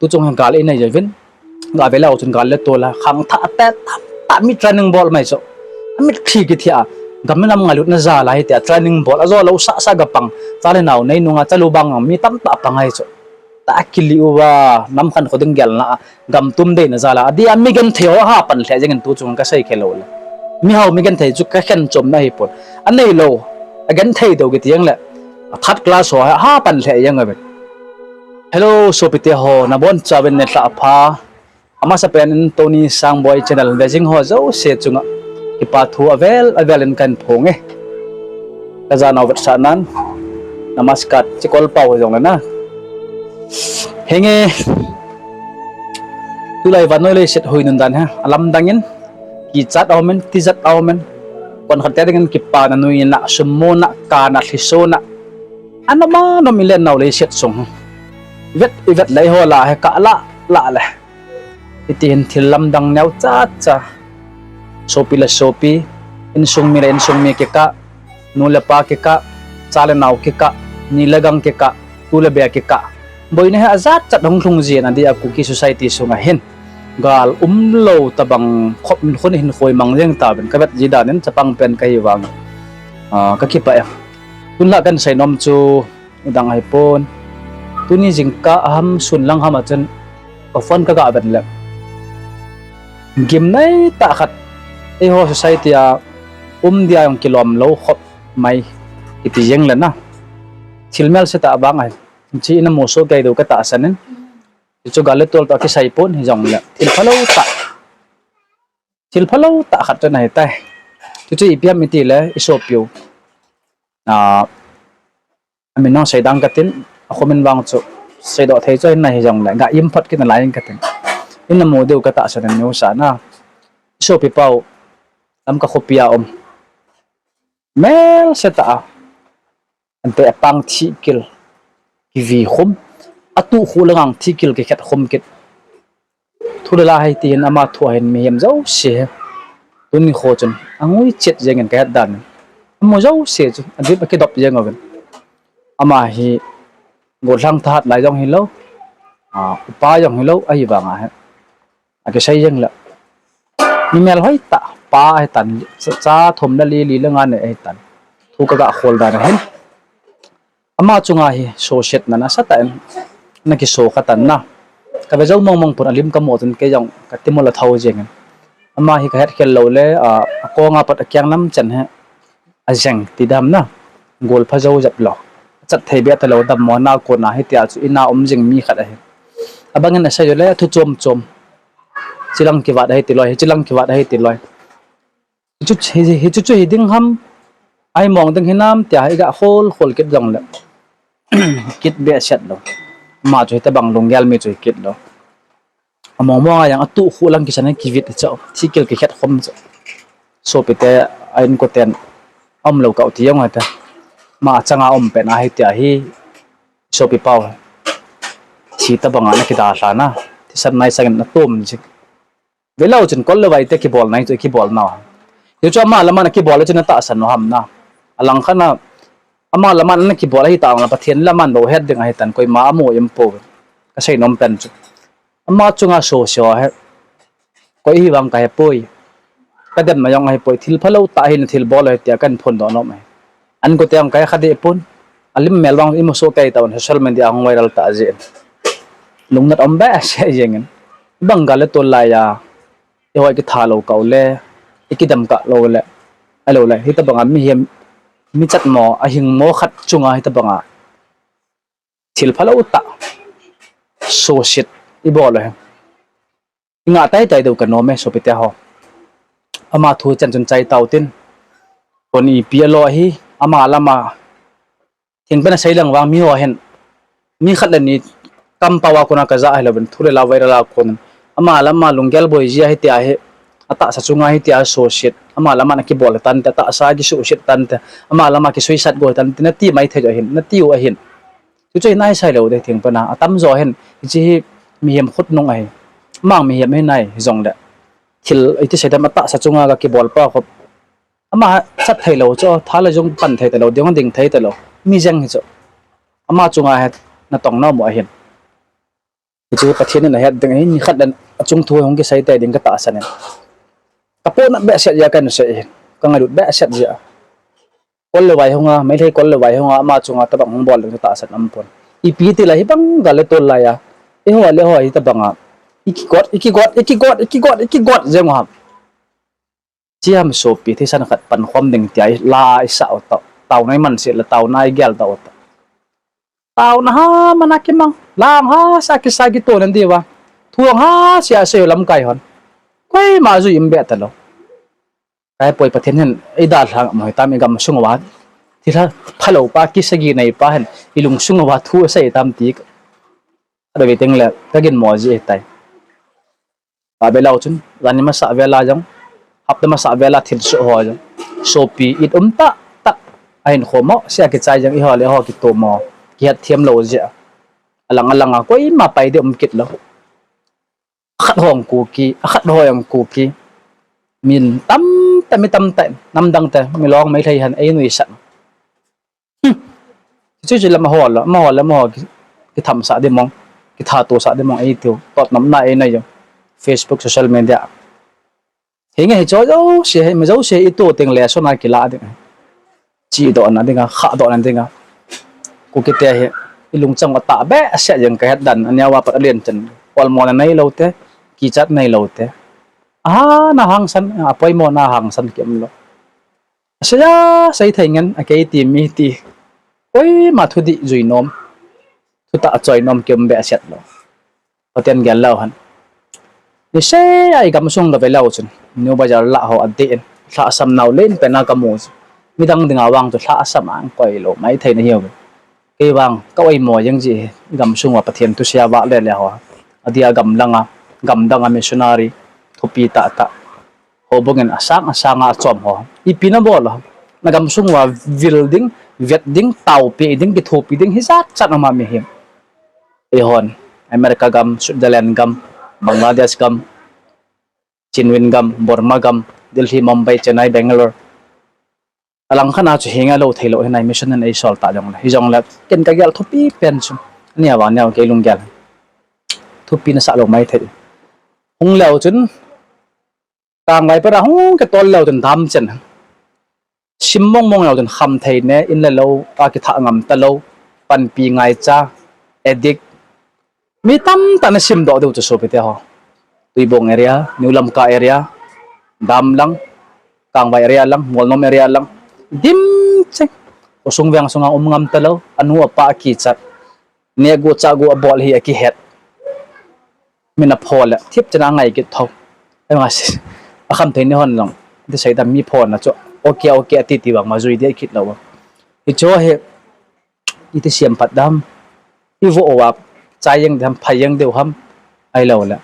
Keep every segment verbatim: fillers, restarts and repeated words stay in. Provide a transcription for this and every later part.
Tuchung hin gal inei jeh uvin, ga ve leu chun gal le tol a khangthah te tamtah mi training bol mai chu. Amit thi kithi a, gam lam ngailutna jal a hitia training bol a jo lou sasa ga pang. Cha le nao nei nunga chalu bang mi tamtah pang ahi chu. Ta kili uva, nam khankho ding gelna a, gam tum deina jal a, adeh a mi genthei ho ha pan lheh jeng in tuchung kasei khelou le. Mihao mi genthei chu kakhen chomna hipon. Aneilou, agenthei deu kiti jeng le, a third class ho ha pan lheh jeng uvin. Hello, sopite ho, nabonchauvin nilhah pha. Amasapen in Tony Sangboi channel ve jing ho jouse chunga kipa thu avel avel in kahin phong e. Kajanau vetsahnan, namaskar, chikol pau hijongle na. Henge, tulai vannoi leiset hoi nun dan hi alamdang in, kichat aumin, tijat aumin, konkhat te dingin kipana nuina, sum muna, kana, lhisona, anom anom ilen nau leiset sung. Ivet ivet leh eiho lah hi kah lah lah le, hitihin thil lamdang neocha cha, sopi le sopi, insung mi le insung mi kikah, nu le pa kikah, cha le nao kikah, ni le gang kikah, tu le be kikah, boina hi ajat chat hung lhung jin adeh a Kuki society sunga hin gal umlou tobang khop khun hin khoi mang jeng tauvin kavet ji dan in chapang pen kahi vang, ah, kakipah e. Tunlhah kahin seinom chu idang ahipon, tuni jingkah ham sun lang ham a chun ka phone kaga vet le, gimnei tah khat, eiho society a um dia jong kilom lou khop mai kiti jeng le na, thil melse tah vang ahi. Hiche in amu soh kei diu katahsan in, hichu gal le tol toh kisei pon hijongle thil phalou tah, thil phalou tah khat chu ana hitai. Chuchu ipi ham itile isopiu, ah, amin jong seidang katin, akhomin vang chu seidoh thei chu ahin ahi jongle ga im phot kit nalai in katin. In amu diu katahsan in news a na, isopi pau, Lamka khopi a um, melse tah a, ante apang thihkil kivi khum, atuh khu le ngang thihkil kikhet khum kit. Thu le la hitihin ama thu ahin mihem jouse hi tuni kho chun angui chet jeng in kahet dan in, amu jouse chu adip akidop jeng uvin. Ama hi gollhang thahat lai jong hilou, ah, upa jong hilou, ahivanga hi akisei jeng le, mi melhoi tah pa ahitan, cha, cha thum le li, li le nga nei ahitan, thu kaga khol dan ahin. Ama chunga hi sosetna nasatah in ana kiso khatan na, kave jou mong mong pon, alim kamu chun kei jong katimul athou jeng in. Ama hi kahet khel lou le, ah, akonga pat akiang lam chan hi ajeng ti dam na, golpha jou jep lou, achat thei beh talou, dammona kona hitia chu ina um jing mi khat ahi. Abangin asei u le thu chom chom, chilang kivat ahi tiloi, hichilang kivat ahi tiloi, hichu, hi, hichu chu hiding ham, ahimong ding hinam tia iga khol khol kit jongle kit behseh lou. Ama chu hitobang lunggel mi chu hikit lou. Among mong a jong atuh khu lang kisan in kivit chu, thihkil kikhet khum chu, sopite, a inkoten aumlou kah u ti jong hita. Ama changa um pen ahi tia hi, sopi pau, thi tobanga ana kidalhan a, thisan naisangin ana tom jing. Velou chun kol le vai te kibol nai chu kibol nau, hichu ama lama ana kibol le chun atahsan u ham na. Alangkhat a ama lama ana kibol ahitan, Pathen lama bou het ding ahitan, koima amu impou. Kaseinom pen chu, ama chunga sose hi koi hivang kahepoi. Kademna jong ahipoi, thil phalou tah hina thil bol ahi tia kahin phondoh nom ahi. Ankote jong kahe kha deh pon, alim mel vang imu soh kei tauvin, social media a hung viral tah jeh in. Lungnat um behseh jengin, ibang gal le tol laiya ihoi kitha lou kah u le, ikidem kah lou le, ahilou le hitobanga mihem, michat mo, ahing mo khat chunga hitobanga thil phalou tah soset ibol u hi ingah tai tai diu kanom e sopite ho. Ama thu chan chun chai tau tin, kon ipi alo ahi, ama lama thingpen asei lang vang miho hin, mi khat le ni kampao a kona kaja ahilouvin thu le la viral a konin, ama lama lunggel boi jia hitia hi, atahsa chunga hitia soset, ama lama ana kibol tante, atahsa kisuhset tante, ama lama kisuisat go tante nati maithei u ahin, natiu ahin. Chuchu hi naisai lou ding thingpen a, atamjo hin hiche hi mihem khutnung ahi. Amang mihem ahi nai hijongle, thil iti seidam, atahsa chunga ga kibol pa khop, ama chat theilou chu, tha le jung pan thei talou, ding ding thei talou mi jeng hichu, ama chunga hi natong nom u ahin. Hiche Pathen in ahet ding ahi, nikhat le achung thu hung kisei tei ding katahsan e. Kapohnat behseh jeh a kahin sei ahi, kangailut behseh jeh a. Kol le vai hunga, Meitei kol le vai hunga, ama chunga tobang hung bol ding chu tahsan aumpon. Ipi tile hibang gal le tol laiya, eiho le eiho hitobanga ikigot, ikigot, ikigot, ikigot, ikigot jeng u ham. Chi ham sopi, thisan khat pankhom ding tia la isah u toh, taona imanse le taona igeldoh u toh. Taona hamana kimang, lang hahsa kisa kitoh nan diuva, thu hahsa asei u lamkai hon, koima jui um beh talou. Kaipoi, Pathen hin eidalhah ngam u hitam, igamsung uva thilha phalou pa kisagi nei pa hin ilungsung uva thu asei tam ti. Adei tengle kaginmo ji ahitai. Avelou chun, jan ni masah vela jong, hapta masah vela thilsoh ho jong, sopi it um tahtah ahin khom u, sia kichai jong eiho le eiho kitomo, kihetthem lou jeh a, alang alanga koima pai ding um kit lou. Akhat hong Kuki, akhat ho jong Kuki. Min tamtah, mi tamtah, namdang te, Milong, Meitei hin einuisat. Chuchu lam ahol, amaho le amaho ki, kithamsah ding mong, kithatosah ding mong eitiu, totnopna einei u, Facebook, social media. Hinge hicheho jouse hi, mi jouse hi ito tengle lesson a kilah ding, chihdohna dinga, khahdohna dinga. Kukite hi ilungchang u atah behseh jeng kahet dan, aneo a pat alen chan, olmona neilou te, kichat neilou te, ahana hangsan, apoimona hangsan kiumlou. Asei a, sei thei ngen, akei ti mi ti, koima thudih jui nom, thutah choi nom kium behseh lou. Pathen gel leu hen. Niseh a igamsung gaveleu chun, New Bazar lah ho adeh in, lhahsam nau lenpen a kamu chu, midang dinga vang chu lhahsam a koilou maithei nahiuve. Kei vang ka oimo jeng ji hi, igamsung uva Pathen thusei a vah lele ho, adia gamlanga, gamdanga missionary thupi tahtah, houbung in asang asanga achom ho, ipi nabol u, nagamsung uva vil ding, vet ding, taopeh ding, kithopi ding, hijat chan ama mihem. Eihon America gam, Switzerland gam, Bangladesh gam, Chinwin gam, Burma gam, Delhi, Mumbai, Chennai, Bangalore, alangkhat a chu hinga lou theilou hinai, mission in eisol tah jongle, hijongle ken kagel thupi pen chu, ania vang neo kei lunggel, thupi nasah lou maithei. Hung leu chun, Kangvai pera hung kitol leu chun dam chen, sim mongmong leu chun khamthei ne, in le lou a kithah ngam talou, panpi ngaicha, addict, mi tamtah nasimdoh diu chu sopite ho. Tuibong area, New Lamka area, dam lang, Kangvai area lang, Molnom area lang, dim cheng. Khosung veng sunga um ngam talou, anu apa akichat, nehgu chahgu abol hi akihet. Min apho le thip chena ngai kit thou. Aima se, akhamthei ni hon jong, ti seidam, mi phona chu okay, okay ati ti vang ma jui deh kit lou. Hicheho hi iti semphat dam, ivoh uva chai jeng diham, phai jeng diu ham, ahiloule,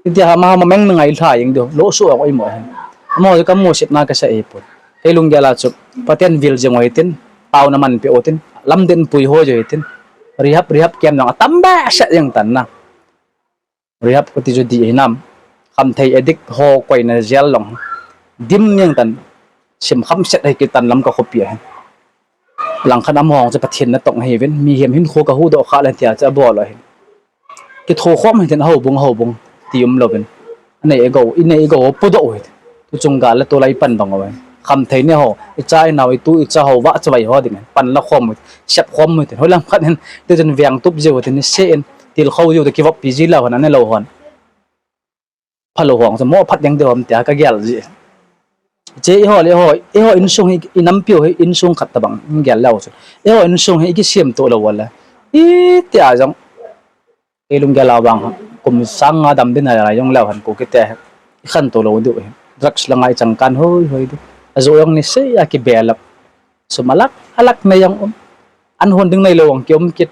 iti ham, ama meng nangai lha jeng diu, lohsuh jong oimo hi. Amaho chu kamusetna kasei ahipon, kei lunggel a chu, Pathen vil jing u hitin, taona manpeh u hitin, lamdin puiho jiu hitin, rehab, rehab camp jong atam behseh jeng tan na. Rehab kati chu dih hinam, khamthei addict ho koina jail jong, dim jeng tan, simkham set hi kitan Lamka khopi ahi. Langkhat amaho chu Pathen natong ahiuvin, mihem hinkho kahuhdoh khah le tia chu abol u ahin. Kithokhom hitin, ahoubung, ahoubung ti umlouvin, anei agou, inei agou podoh u hitin. Tuchung gal le tol a ipan bang u ahi. Khamthei neho, icha inao, itu icha ho, vahchavai ho ding pan lakhom u, sepkhom u hitin. Hoilam khat hin, tichun vengtup jiu hitin, niseh in, tilkhou jiu toh kivoppi ji leu hon, anelou hon, phalou hon chu mo phat ding diu ham tia kagel ji. Hiche eiho le eiho, eiho insung hi, inampiu hi insung khat tobang gel leu chu, eiho insung hi ikisemtoh lou ule, itia jong, kei lunggel a vang, kum sang nga dam ding a jong leu hen, Kukite hi ikhantou lou diu hi. Drugs langa ichangkan hoi hoi diu, ajoh jong niseh a kibelap, sum alakh alakh nei jong um, an hon ding neilou jong kium kit,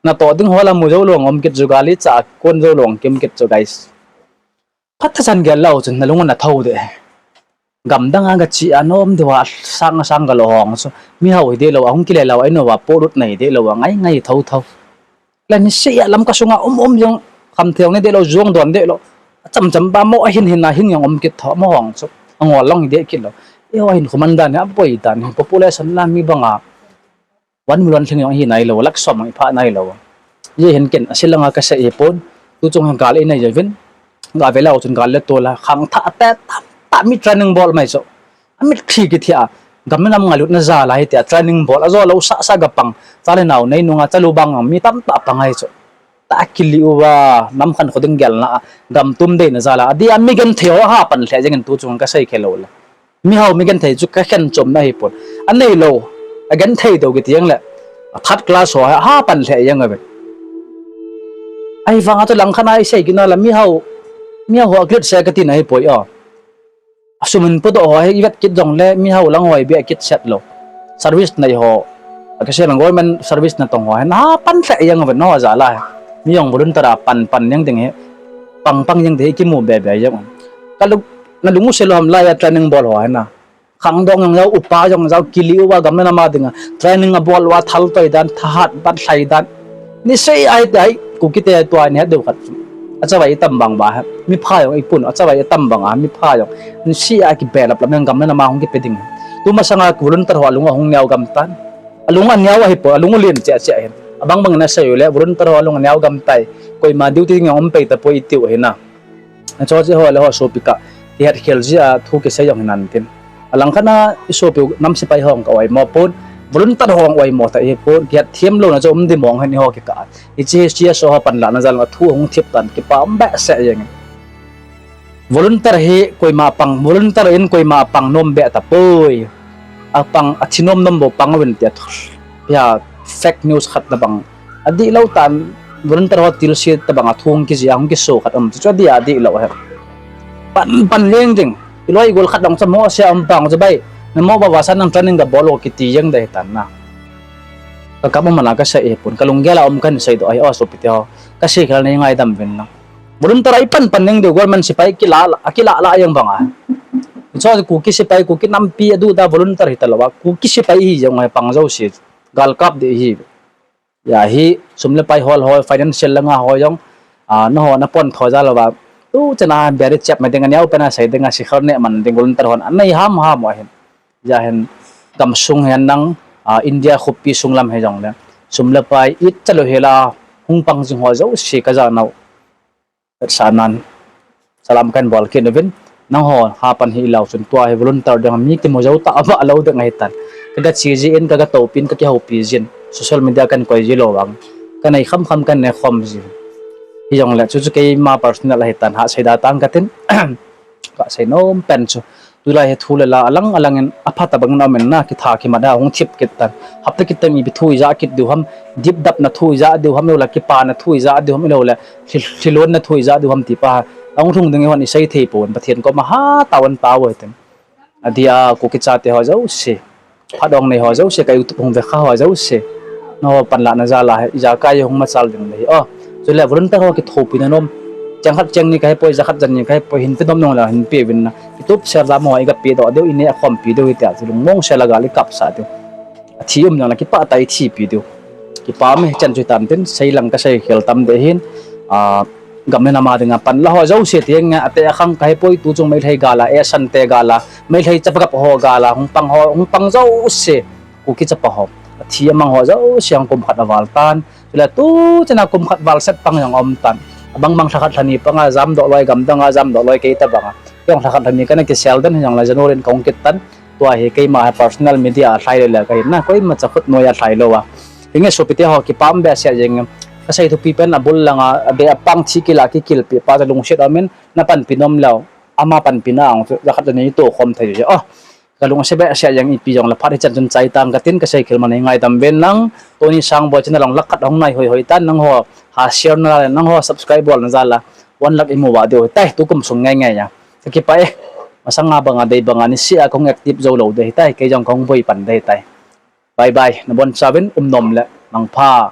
natoh ding ho la mu joulou jong um kit, jugali cha a kon joulou jong kium kit chu guys. Phatechan gel leu chun nalung u nathou deh. Gamdang a gache a nom diu a, sang a sang galo hong chu, mihao hi dehlou, ahung kile lou a, inou a polut na hi dehlou a, ngai ngai thou thou. Le niseh a Lamka sunga um um jong, khamthei jong ne dehlou, jong don dehlou, achamcham pa mo ahin hin a hin jong um kit thou, amaho chu angol long hi deh kit lou. Eiho hinkho man dan hi, aboi dan hi, population la mi banga one million lhing jong hi nailou, lakh som jong iphah nailou. Hijeh hin ken ase langa kasei ahipon, Tu chung hin gal inei jeh uvin, gavele chun gal le tol a khangthah te tamtah mi training bol mai chu. Amit thi kithi a, gam le nam ngailutna jal a hitia training bol a jo lou sasa gapang, cha le nao nei nunga chalu bang mi tamtah pang ahi chu. Tah kili uva, nam khankho ding gelna a, gam tum deina jal a, adeh a mi genthei ho ha pan lheh jengin tu chung kasei khelou le. Mihao mi genthei chu kakhen chomna ahipon. Aneilou, agenthei deu kiti jeng le, a third class ho ha pan lheh jeng uvin. Ahivanga chu langkhat a isei kit na le mihao, mihao ho agret se katina ahipoi o. Asum in podoh ho hi ivet kit jongle mihao lang ho hi beh kit set lou. Service nei ho, akisei lang government service natong ho hin ha pan lheh jeng uvin ho jal a hi. Mi jong volunteer a pan pan jeng ding hi, pang pang jeng ding hi kimu bebe jeng un. Kalung, nalung u se lou ham laiya training bol ho hi na. Khangdong jong jao, upa jong jao, kili uva gam le nam a dinga training abol uva thaltoi dan, thahat dan, lhai dan. Nisei ahi te ahi, Kukite tua ni het deu khat. Achavai itam bang uva, mipha jong ipun, achavai itam bang a, mipha jong. Nisei a kibelap lam jong gam le nam a hung kipe ding. Tu masanga volunteer ho alung ahung neo gam tan. Alung aneo ahipoi, alung alen cheh cheh hin. Abang bang in asei u le, volunteer ho alung aneo gam tai. Koima duty ding jong um pei tapoi itiu hi na. Achu chu ho le ho sopi kah, kihet khel jeh a thu kisei jong hinan tin. Alangkhat a isopi u nam sepai ho ka oimo pon, volunteer ho oimo ta hipon, kihet them louna chu um di mong hin eiho kikah. Hiche hi C S O ho panlahna jal a thu hung thip tan kipa um behseh jengin. Volunteer hi koima pang, volunteer in koima pang nom beh tapoi. Apang, athi nom nom bou pang uvin tia thu, hia fake news khat na bang. Adihlou tan, volunteer ho tilse tabang a thu hung kijih a hung kiso khat um chu, chu adih a adihlou ahi. Pan, pan leng ding. Iloi igol khat dang chu mo sia um bang chu bai. Namo baba san nang training gabol o kiti jeng ding ahitan na. Kakap um ana kasei ahipon, kalunggel a um kahin seidoh ahi o sopite ho. Kasei khel nei ngaidam uvin lang. Volunteer a ipan pan leng diu, government sepai kila, akila la jeng bang a. Chu Kuki sepai, Kuki nampi aduhda volunteer hitalouva, Kuki sepai hi jeng ahi pang jouse. Galkap ding hi. Hia hi, sum le pai hol ho, financial langa ho jong, a, naho napon tho jal uva. Tuchan a beri chep ma ding aneo pen a sei ding a sikhar neh man ding volunteer hon anei ham ham u ahin. Hia hin, gamsung hin nang, a, India khopi sung lam hijongle. Sum le pai, it chalou hela, hung pang jing ho jouse kajanau. Sanan. Salam kahin bol kit uvin. Nangho, hapan hilou chun tua hi volunteer ding mi kimu jou tah a lou ding ahitan. Kaga che jin, kaga toupin, kakihoupi jin. Social media kahin koi ji lou vang. Kanei kham kham kahin nei khom jin. Hijongle chu chu keima personal ahitan, ha seida tang katin. Kasei nom pen chu. Tulai hi thu le la alang alangin apha tabang in aumin na kitha kimat a hung thip kit tan. Hapta kit teng ipi thu ijah kit diu ham, dipdapna thu ijah diu ham, iloule kipana thu ijah diu ham, iloule thil, thilonna thu ijah diu ham ti pa. Ahung lhung ding ihon isei thei pon, Pathen koma hatah in tao u hitin. Adeh a Kuki chate ho jouse. Phatong nei ho jouse, ka YouTube hung vekha ho jouse. Nangho panlahna jal a hi, ijakai hung machal ding le hi. O, chule volunteer ho kithopina nom. Cheng khat cheng ni kahepoi, ja khat ja ni kahepoi, hinpe nom nung le hinpe uvin na. Kitup sel jam ho igapedoh diu, ineh khompi diu hitia chu lungmong sel a gal ikapsah diu. Athi um jongle kipah tah a ithipi diu. Kipa me chan chu hitan tin, sei lang kasei khel tam ding ahin. A, gam le nam a dinga panla ho jouse ti nge, ateh akhang kahepoi, tuchung Meitei gal a, Esan te gal a, Meitei chapa gap ho gal a, hung pang ho, hung pang jouse, Kuki chapa ho. Athi amang ho jouse jong kum khat aval tan. Chule tuchan a kum khat val set pang jong aum tan. Abang bang lhakhat lhani panga jamdoh loi, gamdang a jamdoh loi kei tabang a. Kei jong lhakhat lhani kana kisel den hijongle January in kahung kit tan. Tua hi keima hi personal media a lhai le le kahin na, koimacha khut noiya lhai lou a. Hinge sopite ho kipa um behseh jeng. Kasei thupi pen abul langa, adeh a pang thi kila kikilpi pa chu lungset aumin, napanpi nom leu. Ama panpina ang chu, ja khat ja ni tokhom thei je. O, kalung ase behseh jeng ipi jongle phat hichan chun chai tang katin kasei khel ma nei ngaidam uvin lang. Tuni Sangboi channel a lang lakh khat ahung nai hoi hoi tan nangho. Ha share na le nangho subscribe bolna jal a. One lakh imu va diu hitai tukum sung ngai ngai a. Kakipah e. Masanga banga dei banga niseh a kahung active jou lou ding ahitai. Kei jong kahung boi pan ding ahitai. Bye bye. Nabonchauvin um nom le mangpha.